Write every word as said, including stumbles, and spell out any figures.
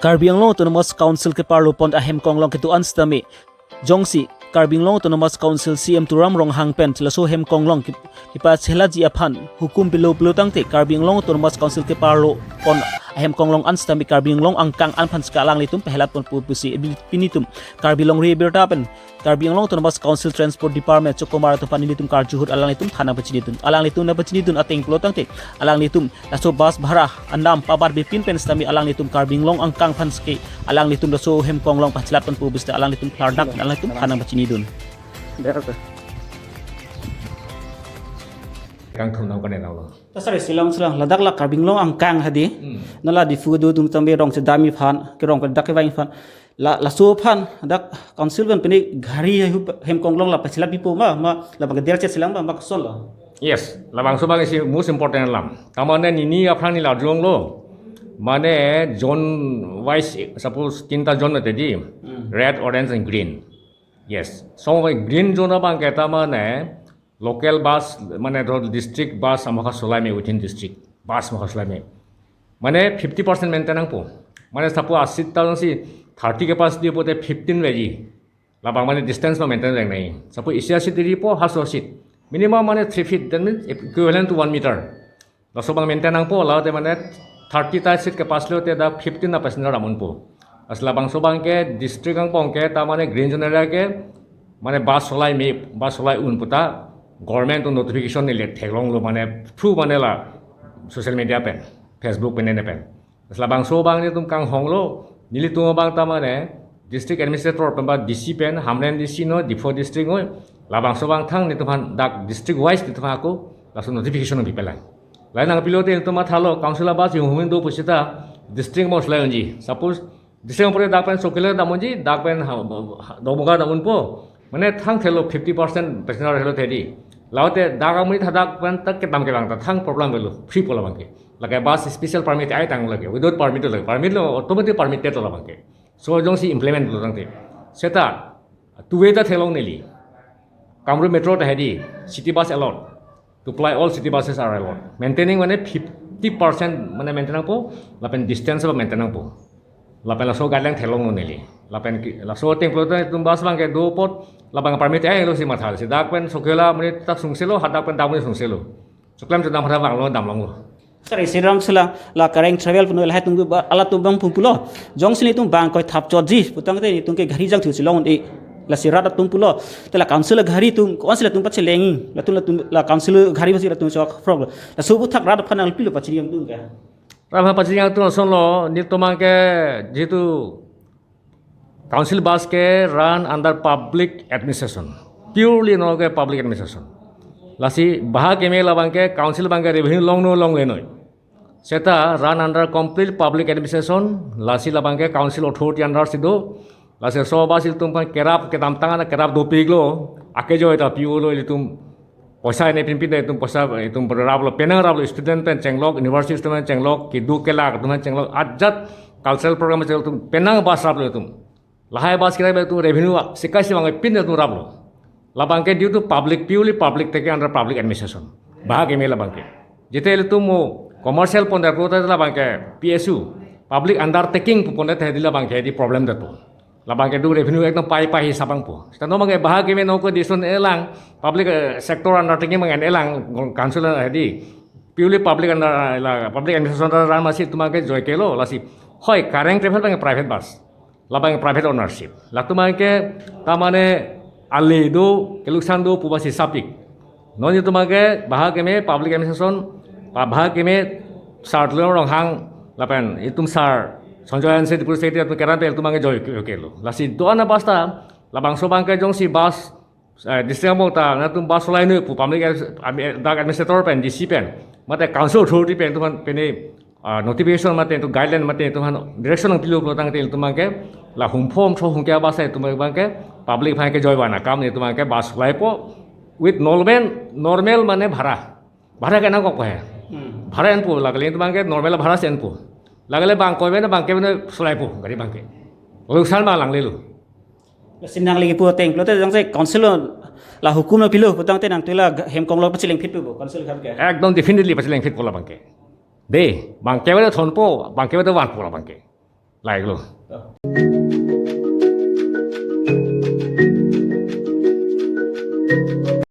Karbi Anglong Autonomous Council keparlo pon ahem konglong kedo-an sitame, jongsi Karbi Anglong Autonomous Council C E M Tuliram Ronghang pen laso hem konglong kep-, kepachelaji aphan hukum pilo pulo tangte, Karbi Anglong Autonomous Council keparlo pon ahem konglong an sitame Karbi Anglong angkang an aphan sika alanglitum pahelat ponpo pusi pini atum Karbi Longri Abirta pen Karbi Anglong Autonomous Council Transport Department chokomar atum aphan nelitum karju ahut alanglitum than nangpachinidun. Alanglitum nangpachinidun ateng pulo tangte, alanglitum laso bus bhara andam pabar bipin pen sitame alanglitum Karbi Anglong angkang aphan sike alanglitum laso hem konglong pachelat ponpo pusi alanglitum klardak alanglitum than nangpachinidun. Kangthum nang kane nang lo. Ta sari silong silong ladak la Karbi Anglong angkang hadi. Hmm. Nala Diphu do dum tambe rong sedami aphan, kerong kedak kevang aphan. La, laso aphan dak council pen pini gari ahu hem konglong la pachelat pipo ma, ma labang keder chet silang ma, ma koson lo. Yes, labangso abang isi most important alam. Tamane nini aphrang neli arjulonglo. Mane zone wise, suppose tinta zone mate di. Hmm. Red, orange and green. Yes. So green zone abangke tamane local bus, mane dhor district bus amokha solai me within district. Bus amokha solai me. Mane fifty percent maintain nangpo. Mane suppose asit ta si thirty capacity pote fifteen veji. Labang mane distance ma maintain vek nai. Suppose isi asit iri po, haso asit. Minimum mane three feet, that means equivalent to one meter. Laso abang maintain nangpo, laute mane thirty ta seat capacity lote dak fifteen na passenger amonpo. Lasi labangso abangke district angbong ke tamane green zone area ke mane bus solai me, bus solai un puta government to notification neli theklonglo mane through mane la social media pen, Facebook pen ne pen. Lasi labangso abang nelitum kanghonglo, nelitum abang tamane district administrator pen ba D C pen, Hamren D C no, Diphu district no, labangso abang thang nelitum aphan dak district wise nelitum ako, laso notification nangpipelang. Lain nangpilote nelitum mathalo, council abus hum hum do pusita, district mo solai unji. Suppose, district mo pore dak pen Sokila dam unji, dak pen ha, ha, Domoga dam unpo. Mane thang thelo fifty percent passenger helo thedi. Laute dak amonit hadak pen tak kedam kelang ta thang problem velo, free po labangke. Lake bus special permit ai tang lake, without permit lake, permit lo automatic permit te to labangke. So jongsi implement lo tangte. Seta, two way ta theklong neli. Kamrup Metro ta hedi, city bus allowed. To ply all city buses are allowed. Maintaining mane fifty percent mane maintain nangpo, lapen distance ba maintain nangpo. Lapen laso guideline theklonglo neli. Lapen ki, laso ateng pulote nelitum bus abangke do apot, labang permit ai lo si mathal. Si dak pen Sokila amonit tak sungselo, hadak pen dak amonit sungselo. Choklem chodam phara vanglo, damlonglo. Sari sirang sila la kareng travel puno lahai tung ba, ala tung bang pumpulo. Jongsi nelitum bang koi thap chotji putangte nelitum ke gari jangthu si long un-e. Lasi rat atum pulo. Te la council gari atum, council atum pacheleng. Latum latum la council gari pasi latum chok frog. Laso aputhak rat aphan nangpilo pachini nangdun ke. Rat aphan pachini nangdun asonlo, nelitum abangke jehetu council bus ke run under public administration. Purely no ke public administration. Lasi baha keme labangke council abangke revenue longno longle noi. Seta run under complete public administration, lasi labangke council authority under si do, lasi so bus ilitum aphan kerap kedamtang ana kerap dopiklo, akejoi ta P O lo ilitum poisa ne pinpin ta itum poisa itum raplo, penang raplo, student pen chenglok, university student pen chenglok, kedo kelak atum pen chenglok, ajat cultural program chenglok itum penang bus raplo itum. Lahai bus kira itum revenue sika si abang pin itum raplo. Labangke due to public, purely public taking under public administration. Baha keme labangke. Jete ilitum mo commercial pon daplo ta labangke P S U, public undertaking pu pon date hedi labangke di problem daplo. Labangke do revenue ekdom pai pai hisap abang po. Seta no abangke baha keme no ko dison elang public, eh, sector undertaking abang elang council hedi purely public under, eh, la public administration ta run masi itum abangke joi kelo lasi. Hoi, kareng travel abangke private bus. Labang private ownership. Latum abangke tamane ale do, keluksan do pu basi sapik. Non itum abangke baha keme public administration, pa baha keme sar Tuliram Ronghang lapen itum sar Sanjoy Hanse Deputy Secretary atum keran pe itum abangke joi ke, kelo. Lasi do-an abasta labangso abangke jongsi bus, eh, district angbong ta nangtum bus solai noi pu public ad-, ami, dak administrator pen, D C pen, mate council authority pen itum aphan pini, ah, notification mate itum guideline mate itum aphan direction nangpilo pulo tangte itum abangke la humphom so humke abasa itum abangke public aphan kejoi van akam itum abangke bus solaipo with normal, normal mane bhara. Bhara ke nangkok he. Hmm. Bhara enpo, lagale itum abangke normal bhara si enpo. Lagale bang koi bena bang ke bena solaipo gari abangke. Luksan abang langlelo. Sinang lagi pu ateng pulote jongsi council la hukum nangpilo putangte nangtum la hem konglong pacheleng phit po council khan ke. Ekdom definitely pacheleng phitpo labangke. De, bang ke bena thonpo, bang ke bena vanpo labangke. Lahelo.